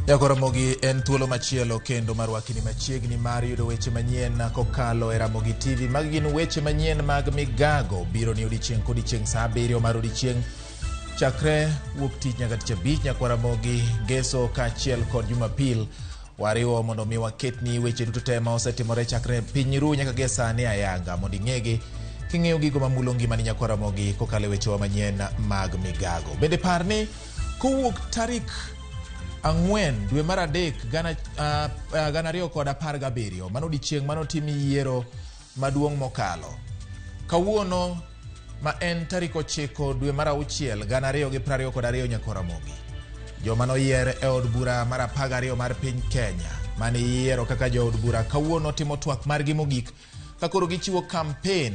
Jakoromogi en thuolo machielo kendo mar wakini machiegni mar yudo weche manyien kokalo e Ramogi TV. Magi gin weche manyien mag migago biro ni odiechieng' kodiechieng' saa 7 mar odiechieng' chakre wuok tich nyaka tich abich nyaka Ramogi Ngeso kaachiel kod Jumapil. Wariwo mondo mi waketni weche duto te ma osetimore chakre piny ru nyaka gie sani ayanga mondo ing'egi king'iyo gigo mamulo ngimani nyakwa Ramogi kokalo e wechewa manyien mag migago. Bende par ni kowuok tarik 4 dwe mar 3 2017 mano odiechieng' mane otim yiero maduong' mokalo. Kawuono ma en tarik 9 dwe mar 6 2022 nyakwa Ramogi. Joma noyier e od bura mar 12 mar piny Kenya mane iyiero kaka jood bura kawuono timo twak margi mogik ka koro gichiwo kampen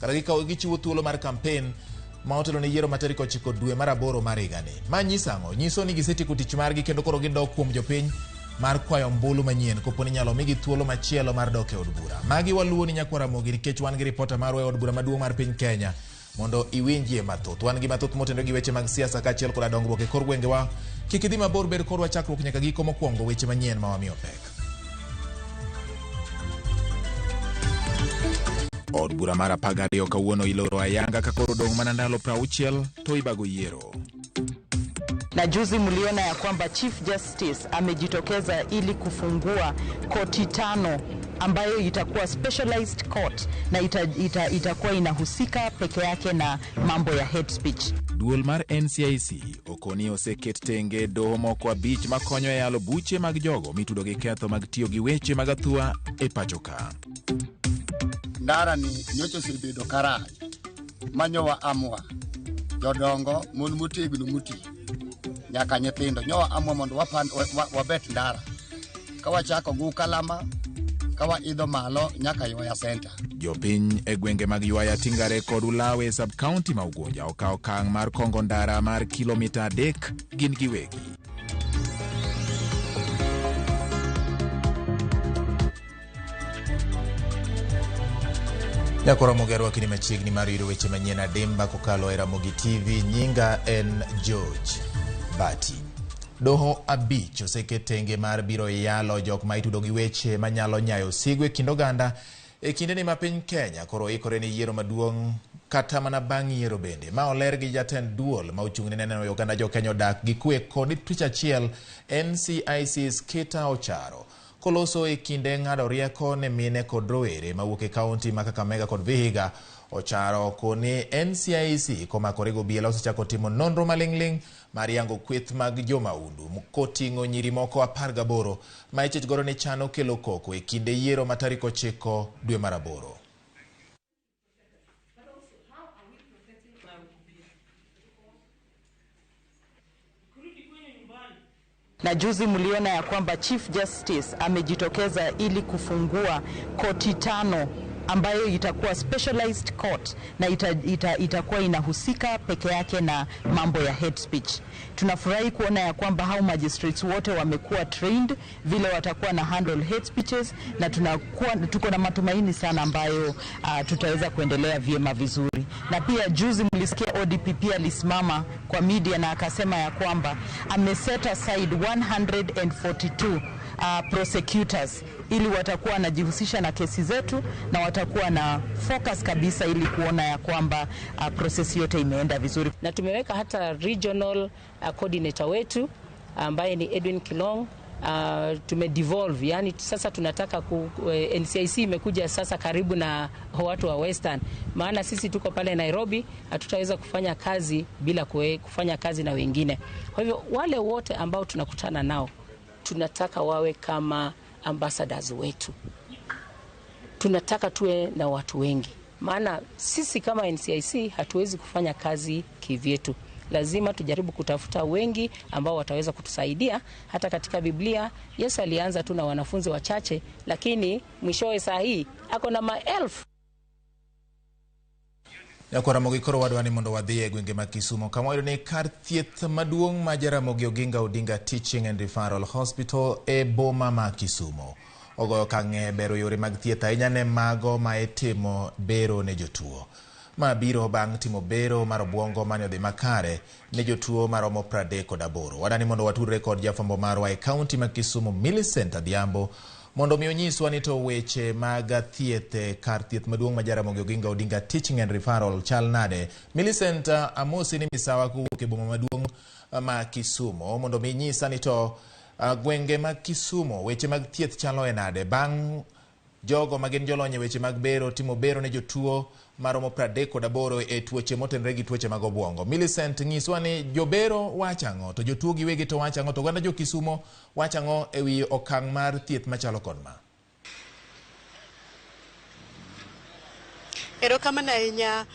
kata gichiwo thuolo mar kampen ma otelo ne yiero ma tarik 9 dwe mar 8 mar higani. Ma nyiso ang'o? Nyiso ni gisetieko tich margi kendo koro gidok kuom jopiny mar kwayo ombulu manyien kopo ni inyalo migi thuolo machielo mar dok e od bura. Magi waluwo ni nyakwa Ramogi nikech wan gi ripota marwa e od bura maduong' mar piny Kenya mondo iwinjie mathoth. Wan gi mathoth motenore gi weche mag siasa kaachiel koda dongruok e kor gwengewa. Kik idhi mabor, bed kodwa chakruok nyaka giko. Mokwongo weche manyien ma wamiyo pek. Od bura mar 12 kawuono iloro ayanga ka koro odong' mana ndalo 60 to ibago yiero. Na juzi mliona ya kwamba Chief Justice amejitokeza ili kufungua koti 5 ambayo itakuwa specialized court na itakuwa inahusika peke yake na mambo ya hate speech. Duol mar NCIC okoni oseket tenge doho moko 5 makonyo e yalo buche mag jogo mitudo gi ketho mag tiyo gi weche mag athua e pacho ka. Ndara ni nyocha osebedo karach manyowa amwa jodongo mon motegno moti nyaka nyithindo nyowa amwa mondo wabet ndara ka wachako gu kalama ka waidho malo nyaka Ywaya Center. Jopiny e gwenge mag Ywaya, Tingare kod Ulawe sub-county ma Ugunja okawo okang' mar kongo ndara mar kilomita 3 gin giwegi. Nyakoro Ramogi arwaki ni machiegni mar yudo weche manyien adimba kokalo e Ramogi TV. Nyinga en George Bati. Doho 5 oseket tenge mar biro yalo jok ma itudo gi weche manyalo nyayo sigu e kind oganda e kindeni ma piny Kenya koro ikore ne yiero maduong' kata mana bang' yiero bende. Ma oler gi jatend duol ma ochung' ne neno oganda jo Kenya odak gi kwe kod tich achiel NCIC Skita Ocharo. Koloso e kinde ng'ado rieko ne mine kod rowere mawuok e kaunti ma Kakamega kod Vihiga, Ocharo koni NCIC komakore gi obila osechako timo nonro maling'ling' mar yango kweth mag jomaundu koting'o nyiri moko 18 ma ichich godo ni chano kelo koko e kinde yiero ma tarik 9 dwe mar 8. Na juzi mliona ya kwamba Chief Justice amejitokeza ili kufungua koti 5 ambayo itakuwa specialized court na itakuwa inahusika peke yake na mambo ya hate speech. Tunafurahi kuona ya kwamba hao magistrates wote wamekuwa trained vile watakuwa na handle hate speeches, na tuko na matumaini sana ambayo tutaweza kuendelea vyema vizuri. Na pia juzi mlisikia ODPP alisimama kwa media na akasema ya kwamba ame set aside 142 prosecutors ili watakuwa wanajihusisha na kesi zetu na watakuwa na focus kabisa ili kuona ya kwamba process yote imeenda vizuri. Na tumeweka hata regional coordinator wetu ambaye ni Edwin Kilong. Tumedevolve, yani sasa tunataka NCIC imekuja sasa karibu na watu wa Western, maana sisi tuko pale Nairobi hatutaweza kufanya kazi bila kufanya kazi na wengine. Kwa hivyo wale wote ambao tunakutana nao tunataka wawe kama ambassadors wetu. Tunataka tuwe na watu wengi, maana sisi kama NCIC hatuwezi kufanya kazi kivyetu. Lazima tujaribu kutafuta wengi ambao wataweza kutusaidia. Hata katika Biblia Yesu alianza tu na wanafunzi wachache, lakini mwishowe saa hii ako na maelfu. Nyakwa Ramogi koro wadwa ni mondo wadhi e gwenge mag Kisumu kama wayudo ni kar thieth maduong' ma Jaramogi Oginga Odinga Teaching and Referral Hospital e boma ma Kisumu ogoyo okang' e bero yore mag thieth ahinya ne mago ma itimo bero ne jotuo. Ma biro bang' timo bero mar obuongo mane odhi makare ne jotuo maromo 38. Wadani mondo watudre kod jafwambo marwa e kaunti ma Kisumu Millicent Adhiambo mondo mi onyiswa ni to weche mag thieth e kar thieth maduong' ma Jaramogi Oginga Odinga Teaching and Referral chal nade. Millicent, amosi ni misawa kowuok e boma maduong' ma Kisumu mondo mi inyisa ni to gwenge mag Kisumu weche mag thieth chalo e nade bang' jogo ma gin jolony e weche mag bero timo bero ne jotuo maromo 38 e tuoche motenore gi tuoche mag obuongo. Millicent, nyiswa ni jobero wacho ang'o to jotuo giwegi to wacho ang'o to oganda jo Kisumo wacho ang'o ewi okang' mar thieth machalo kod ma. Erokamano ahinya.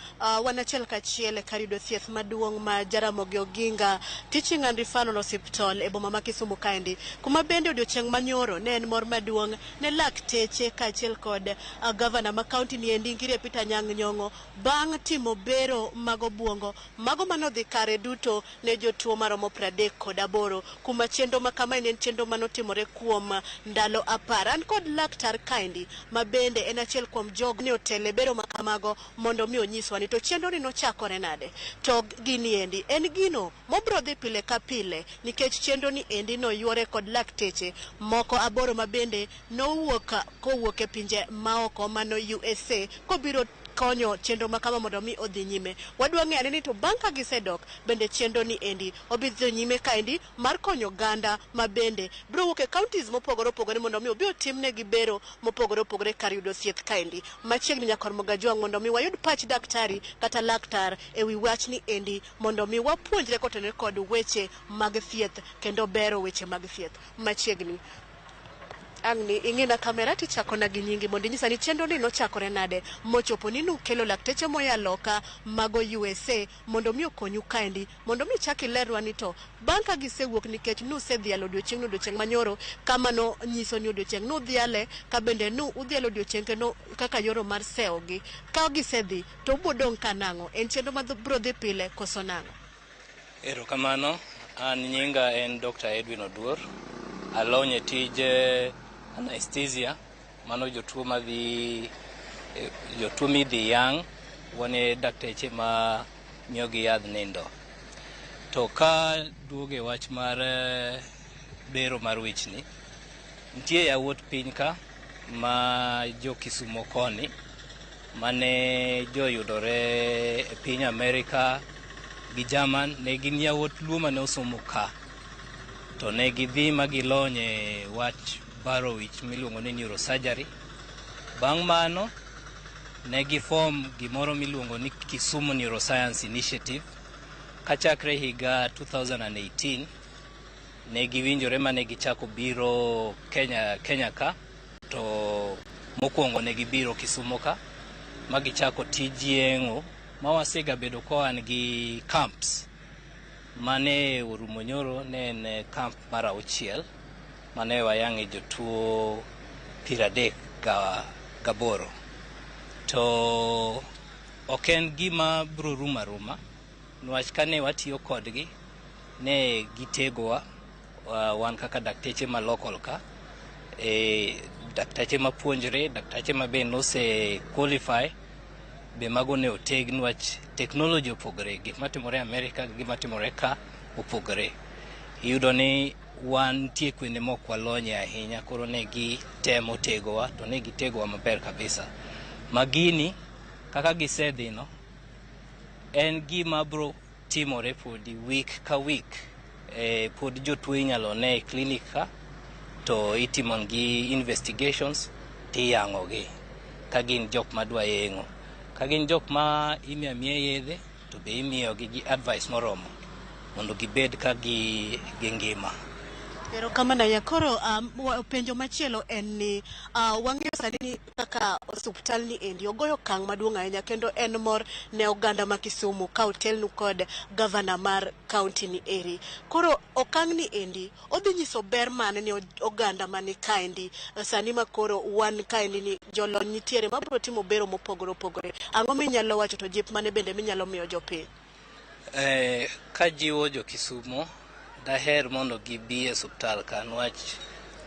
Wan achiel kachiel e kar yudo thieth maduong' ma Jaramogi Oginga Teaching and Referral Hospital e boma ma Kisumu kaendi, kuma bende odiochieng' manyoro ne en mor maduong' ne lakteche kaachiel kod gavana ma kaunti ni endi Ngire Peter Anyang' Nyong'o bang' timo bero mag obuongo mago manodhi kare duto ne jotuo maromo 38, kuma chenro ma kamae ne en chenro manotimore kuom ndalo 10. An kod laktar kaendi ma bende en achiel kuom jogo ne otele bero ma kamago mondo mi onyiswa ni to chenro ni nochakore nade, to gini endi en gino mobro dhi pile ka pile nikech chenro ni endi noyuore kod lakteche moko 8 ma bende nowuok kowuok e pinje maoko mano USA kobiro konyo chenro ma kama mondo mi odhi nyime. Wadwa ng'eyo ni to bang' ka gisedok bende chenro ni endi obi dhi nyime kaendi mar konyo oganda ma bende biro wuok e counties mopogore opogore mondo mi obi otimnegi bero mopogore opogore kar yudo thieth kaendi. Machiegni nyakor Mogajwang' mondo mi wayud pach daktari kata laktar ewi wachni endi mondo mi wapuonjre kotenore kod weche mag thieth kendo bero weche mag thieth. Machiegni ang' ni ing'ina kamera tichakona gi nyingi mondo inyisa ni chenro ni nochakore nade mochopo ni nukelo lakteche moya loka mago USA mondo mi okonyu kaendi mondo mi chak ilerwa ni to bang' ka gisewuok nikech nusedhialo odiochieng' odiochieng' manyoro kama no nyiso ni odiochieng' nudhiale ka bende nu udhialo odiochieng' kendo kaka yoro mar sewogi ka gisedhi to ubo dong' ka nang'o en chenro ma bro dhi pile koso nang'o? Erokamano, an nyinga en Dr. Edwin Oduor. Alony e tij anesthesia, mano jotuo madhi jotuo midhi yang', wan e dakteche ma miyogi yadh nindo. To ka duogo e wach mar bero mar wichni, nitie yawuot piny ka ma jo Kisumo koni mane joyudore e piny Amerika gi German, ne gin yawuot Luo mane osomo ka. To ne gidhi ma gilony e wach baro wich miluongo ni neurosurgery. Bang' mano, ne giform gimoro miluongo ni Kisumu Neuroscience Initiative. Kachakre higa 2018, ne giwinjore mane gichako biro Kenya ka, to mokwongo ne gibiro Kisumu ka, ma gichako tij yeng'o ma wasegabedo ka wan gi camps. Mane orumo nyoro ne en camp mar 6 mane wayang'e jotuo 38. To ok en gima biro rumo aruma, niwach kane watiyo kodgi ne gitegowa wan kaka dakteche ma local ka, dakteche mapuonjre, dakteche ma be nose qualify be mago ne oteg niwach technology opogore, gik matimore Amerika gi gik matimore ka opogore. Iyudo ni wan nitie kuonde mok walonye ahinya, koro ne gitemo tegowa to ne gitegowa maber kabisa. Ma gini kaka gisedhino en gima bro timore podi week ka week. Pod jotuo inyalo ne e clinic ka to itimo gi investigations tiyang'ogi ka gin jok madwa yeng'o. Ka gin jok ma imiyo amiya yedhe to be imiyogi gi advice moromo mondo gibed ka gi ngima. Erokamano ahinya. Koro penjo machielo en ni wang'eyo sani ni kaka osuptal ni endi ogoyo okang' maduong' ahinya kendo en mor ne oganda ma Kisumu ka otelnu kod gavana mar kaunti ni eri. Koro okang' ni endi odhi nyiso ber mane ne oganda mani kaendi sani ma koro wan kaendi ni jolony nitiere mabiro timo bero mopogore opogore. Ang'o minyalo wacho to jip mane bende minyalo miyo jopiny? Ka jiwo jo Kisumo, daher mondo gibi e osuptal ka niwach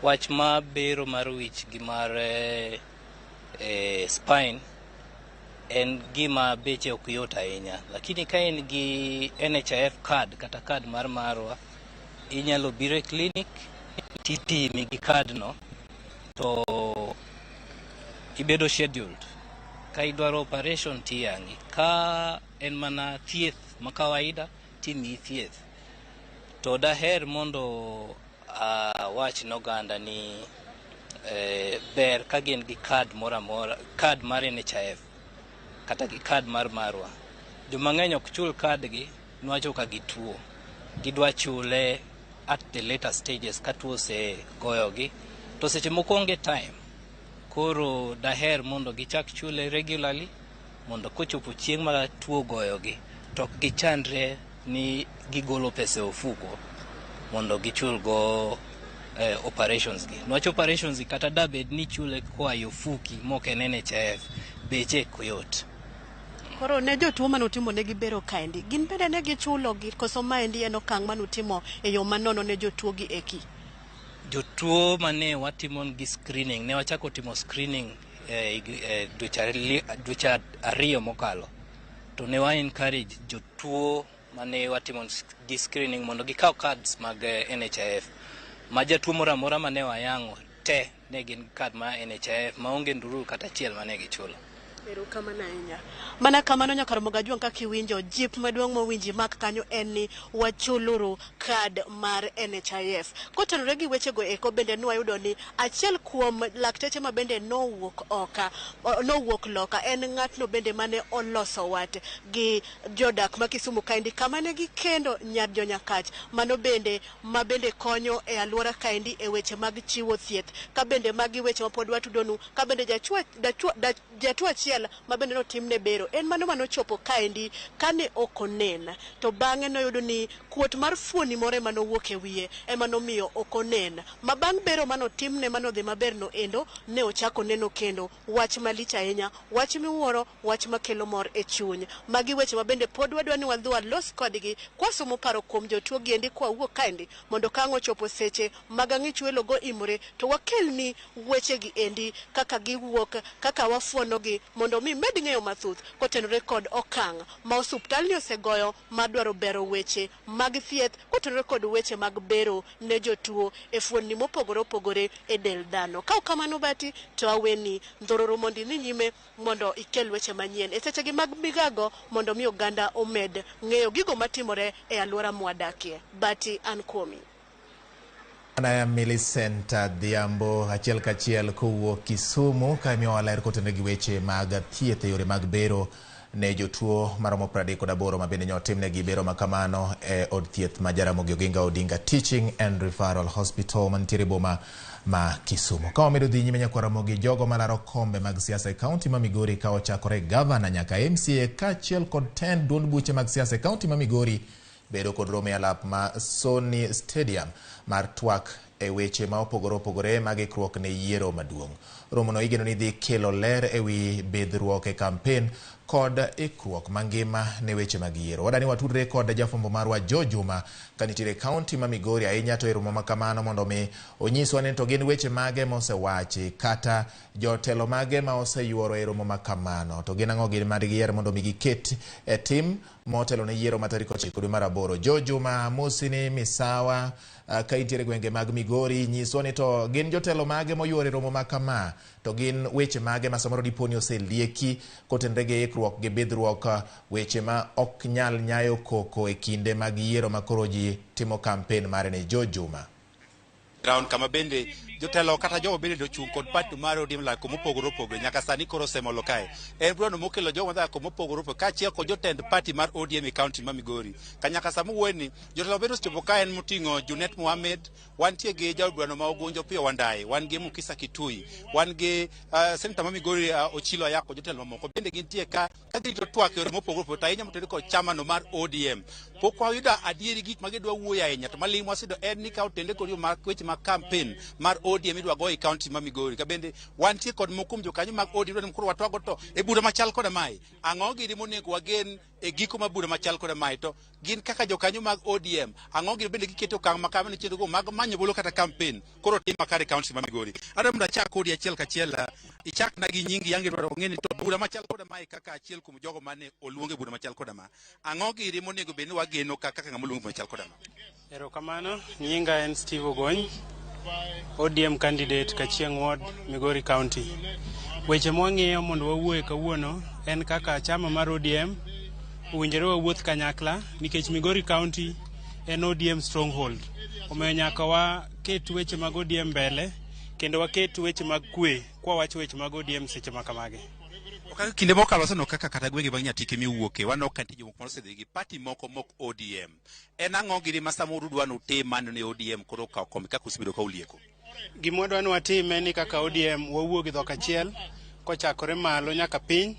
wach ma bero mar wich gi mar spine En gima beche ok yot ahinya, lakini ka in gi NHIF card kata card mar Marwa, inyalo biro e clinic tipimi gi card no to ibedo scheduled. Ka idwaro operation tiyang'i, ka en mana thieth ma kawaida timiyi thieth. To daher mondo awach ne oganda ni ber ka gin gi card moro amora, card mar NHIF kata gi card mar Marwa. Joma ng'eny ok chul card gi niwach ka gituo. Gidwa chule at the later stages ka tuo osegoyogi. To seche moko onge time. Koro daher mondo gichak chule regularly mondo kochopo chieng' ma tuo ogoyogi to ok gichandre ni gigolo pesa e ofuko mondo gichul go operations gi. Niwach operations gi kata dabed ni ichule koa e ofuki mok en NHIF, beche ok yot. Koro ne jotuo manutimo negi bero kaendi, gin bende ne gichulo gi koso maendi en okang' manutimo e yo manono ne jotuo gi eki? Jotuo mane watimo gi screening, ne wachako timo screening dweche 2 mokalo. To ne wa encourage jotuo mane watimo gi screening mondo gikaw cards mag NHIF. Ma jatuo moro amora mane wayang'o te ne gin card mar NHIF maonge ndururu kata achiel mane gichulo. Erokamano ahinya. Mana kamano nyaka Ramogi Ajwang' kaka iwinjo, jip maduong' mowinji mak kanyo en ni wachuluru card mar NHIF. Kotenore gi wechego eko bende nwayudo ni achiel kuom lakteche ma bende nowuok oka, nowuok loka en ng'atno bende mane oloso wat gi jodak ma Kisumu kaendi kama ne gikendo nyar jonyakach. Mano bende ma bende konyo e alwora kaendi e weche mag chiwo thieth. Ka bende magi weche ma pod watudonu, ka bende jatuo achiel ma bende notimne bero en mano manochopo kaendi kane ok onen, to bang'e noyudo ni kuot mar fuoni moro ema nowuok e wiye ema nomiyo ok onen, ma bang' bero manotimne manodhi maber no endo ne ochako neno kendo. Wach malich ahinya, wach miwuoro, wach makelo mor e chuny. Magi weche ma bende pod wadwa ni wadhi walos kodgi kwasomo paro kuom jotuo gi endi kwawuok kaendi, mondo ka ang' ochopo seche mag ang'ich welo go imore to wakelni wechegi endi kaka giwuok, kaka wafuonogi, mondo mi med ng'eyo mathoth kotenore kod okang' ma osuptalni osegoyo mar dwaro bero weche mag thieth kotenore kod weche mag bero ne jotuo e fuonni mopogore opogore e del dhano. Ka ok kamano bati to aweni ndhororo mondo idhi nyime mondo ikel weche manyien e sechegi mag migago mondo mi oganda omed ng'eyo gigo matimore e alwora mwadakie. Bati an kuomi. Ana Millicent Adhiambo achiel kachiel kowuok Kisumu ka imiyowa ler kotenore gi weche mag thieth e yore mag bero ne jotuo maromo 38 ma bende nyotimnegi bero makamano e od thieth ma Jaramogi Oginga Odinga Teaching and Referral Hospital mantiere boma ma Kisumu. Ka wamedo dhi nyime nyakwa Ramogi, jogo malaro kombe mag siasa e kaunti ma Migori ka ochakore gavana nyaka MCA kaachiel kod tend duond buche mag siasa e kaunti ma Migori bedo kod romo e alap ma Sony Stadium mar twak e weche ma opogore opogore mag ikruok ne yiero maduong'. Romono igeno ni dhi kelo ler ewi bidhruok e kampen kod ikruok mangima ne weche mag yiero. Wadani watudre kod jafwambo marwa Joe Juma ka nitiere e kaunti ma Migori ahinya to e romo makamano mondo mi onyiswa ni to gin weche mage mosewachi kata jotelo mage ma oseyuoro e romo makamano to gin ang'o gin madigiyier mondo mi giket e tim motelo ne yiero ma tarik 9 dwe mar 8. Joe Juma amosi ni misawa ka intiere gwenge mag Migori, nyiswa ni to gin jotelo mage moyuoro e romo ma kama to gin weche mage ma samoro dipo ni oselieki kotenore gi ikruok gi bidhruok weche ma ok nyal nyayo koko e kinde mag yiero ma koro ji timo kampen mare ni. Joe Juma. Ground kama bende jotelo kata jogo bende ochung' kod party mar ODM lako mopogore opogore nyaka sani koro osemolo kae. En burano mokelo jogo madhako mopogore opogore kaachiel kod jotend party mar ODM e kaunti ma Migori. Kanyaka sama wuoye ni jotelo bende osechopo ka en moting'o Junet Mohamed, wantie gi jaod burano ma Ogunjo Opiyo Wandayi, wan gi Mukisa Kitui, wan gi senator ma Migori Ochilo Ayako, jotelo mamoko bende gintie ka ka girito twak e yore mopogore opogore to ahinya motenore kod chamano mar ODM. Pok wayudo adieri gik ma gidwa wuoyo ahinya to maling' mwaseyudo en ni ka otende kod yo mar weche mag campaign mar ODM idwa go e kaunti ma Migori. Ka bende wantie kod moko kuom jokanyo mag ODM dwa ni koro watwago to e bura machal koda mae, ang'o gini monego wagen E giko ma bura machal koda mae to gin kaka jokanyo mag ODM, ang'o gin bende giketo okang' makare ne chenro go mag manyo bolo kata campaign koro tim makare e kaunti ma Migori. Adwaro mondo achak kodi achiel kachiel, ichak na gi nyingi yangi dwaro ong'e ni to bura machal koda mae kaka achiel kuom jogo mane oluong e bura machal koda ma. Ang'o giri monego bed ni wageno ka kaka ng'ama oluong e bura machal koda ma? Erokamano, nyinga en Steve Ogony, ODM candidate Kachieng Ward, Migori County. Weche mwang'iyo mondo wawuoye kawuono en kaka chama mar ODM owinjore wawuoth kanyakla nikech Migori County en ODM stronghold. Omiyo nyaka waket weche mag ODM mbele kendo waket weche mag kwe kwawacho weche mag ODM seche ma kamagi. Kaka kinde mokalo waseneno kaka kata gwenge mag Nyatike miwuoke waneno ka nitie jomoko manosedhi gi party moko mok ODM. En ang'o gini ma samoro udwa ni utim mano ne ODM koro okawo kombe kaka usebedo ka ulieko? Gima wadwa ni watim en ni kaka ODM wawuo gi dhok achiel kochakore malo nyaka piny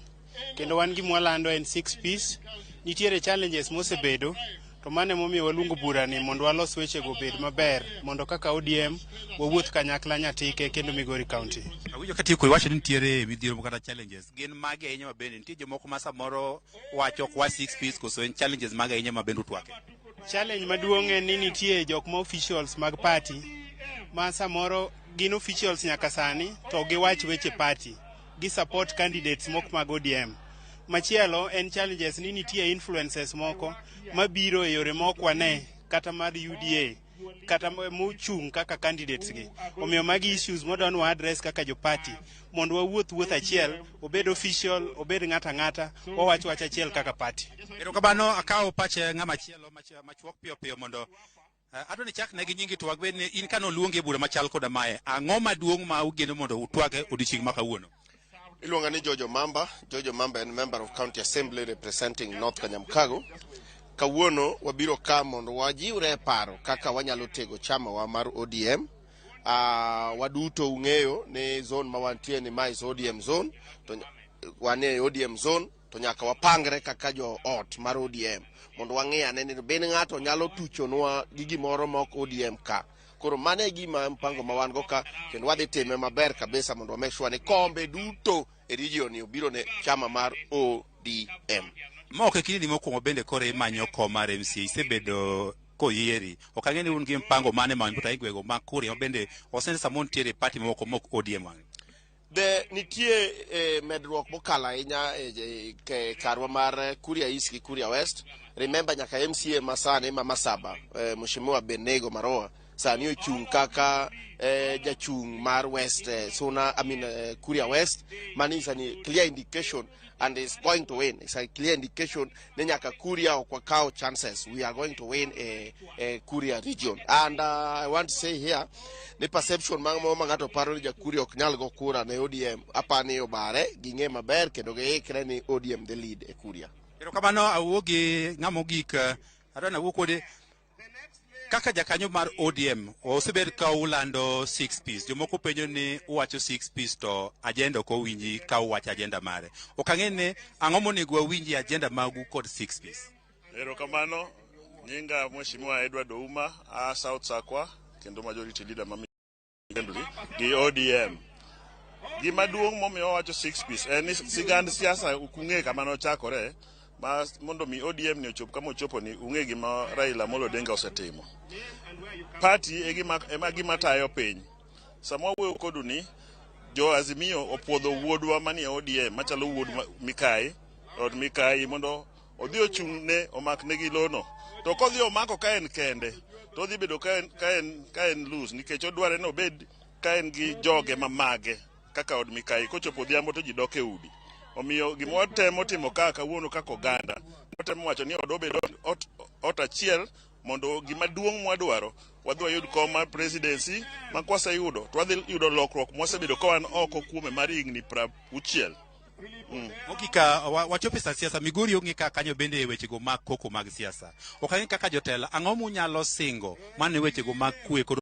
kendo wan gima walando en six Ps. Nitiere challenges mosebedo to mano emomiyo waluongo burani mondo walos wechego obed maber mondo kaka ODM wawuoth kanyakla Nyatike kendo Migori County. Awinjo ka tieko iwacho ni nitiere midhiero moko kata challenges. Gin mage ahinya ma bende nitie jomoko ma samoro wacho ok wa six Ps koso en challenges mage ahinya ma bende utwake? Challenge maduong' en ni nitie jok ma officials mag party ma samoro gin officials nyaka sani to giwach weche party gi support candidates mok mag ODM. Machielo en challenges ni nitie influences moko mabiro e yore mok wane kata mar UDA kata mochung' kaka candidates gi. Omiyo magi issues modwa ni wa address kaka jo party mondo wawuoth wuoth achiel, obed official, obed ng'ato ang'ata, wawach wach achiel kaka party. Erokamano akawo pach ng'ama chielo machuok piyo piyo mondo adwa ni chak ne gi nyingi to wagbed ni in kane oluongi e bura machal koda mae, ang'o maduong' ma ugeno mondo utwag e odiochieng' ma kawuono? Iluonga ni Jojo Mamba. Jojo Mamba en member of County Assembly representing North Kanyamkago. Kawuono wabiro ka mondo wajiwre e paro kaka wanyalo tego chama wa mar ODM. Waduto ung'eyo ni zone ma wantie ni ma is ODM zone, to wan e ODM zone to nyaka wapangre kaka jo ot mar ODM mondo wang'i ane ni ben ng'ato nyalo tuchonwa gi gimoro ma ok ODM ka. Koro mano e gima mpango ma wan go ka kendo wadhi time maber kabisa mondo wa make sure ni kombe duto e region ni obiro ne chama mar ODM. Ma ok e kindeni mokwongo bende koro imanyo kom mar MCA, isebedo koyieri. Ok ang'e ni un gi mpango mane ma e gwego mag Kuria ma bende osene samoro nitiere party mamoko mok ODM wang'e. De nitie medruok mokalo ahinya e karwa mar Kuria East gi Kuria West. Remember nyaka MCA masani ma Masaba, Mheshimiwa Benego Maroa sani ochung' kaka jachung' mar West Suna, I mean, Kuria West. Mano is a clear indication and is going to win. It's a clear indication ni nyaka Kuria ok wakaw chances. We are going to win a Kuria region. And I want to say here ni perception ma ma ng'ato paro ni ja Kuria ok nyal go kura ne ODM, apani obare, ging'e maber kendo giikre ni ODM dhi lead e Kuria. Erokamano awuo gi ng'ama ogik, adwa ni awuo kode kaka jakanyo mar ODM osebed ka ulando six Ps. Jomoko penjo ni uwacho six Ps to agenda ok owinji ka uwacho agenda mare. Ok ang'e ni ang'o monego wawinji e agenda magu kod six Ps. Erokamano, nyinga Mheshimiwa Edward Ouma, a South Sakwa, kendo majority leader ma Assembly gi ODM. Gima duong' momiyo wawacho six Ps en ni sigand siasa ok ung'e kama nochakore ma mondo mi ODM ni ochop kama ochopo ni ung'e gima Raila Amolo Odinga osetimo. Party e gima, ema gima tayo piny. Sama wawuoyo kodu ni jo Azimio opuodho wuodwa manie ODM machalo wuod Mikai, od Mikai mondo odhi ochung' ne omak negi lono. To kodhi omako ka en kende, to odhi bedo ka en loose nikech odware ni obed ka en gi joge mamage kaka od Mikai kochopo odhiambo to ji dok e udi. Omiyo gima watemo timo ka kawuono kaka oganda, watemo wacho ni od obed ot achiel mondo gima duong' mwadwaro wadhi wayud kom mar presidency ma kwaseyudo to wadhi yudo lokruok mwasebedo ka wan oko kuome mar higni 60. Mogik wachopo e sa siasa, Migori ong'e ka kanyo bende e wechego mag koko mag siasa. Ok ang'e kaka jotelo, ang'o munyalo singo mane wechego mag kwe kod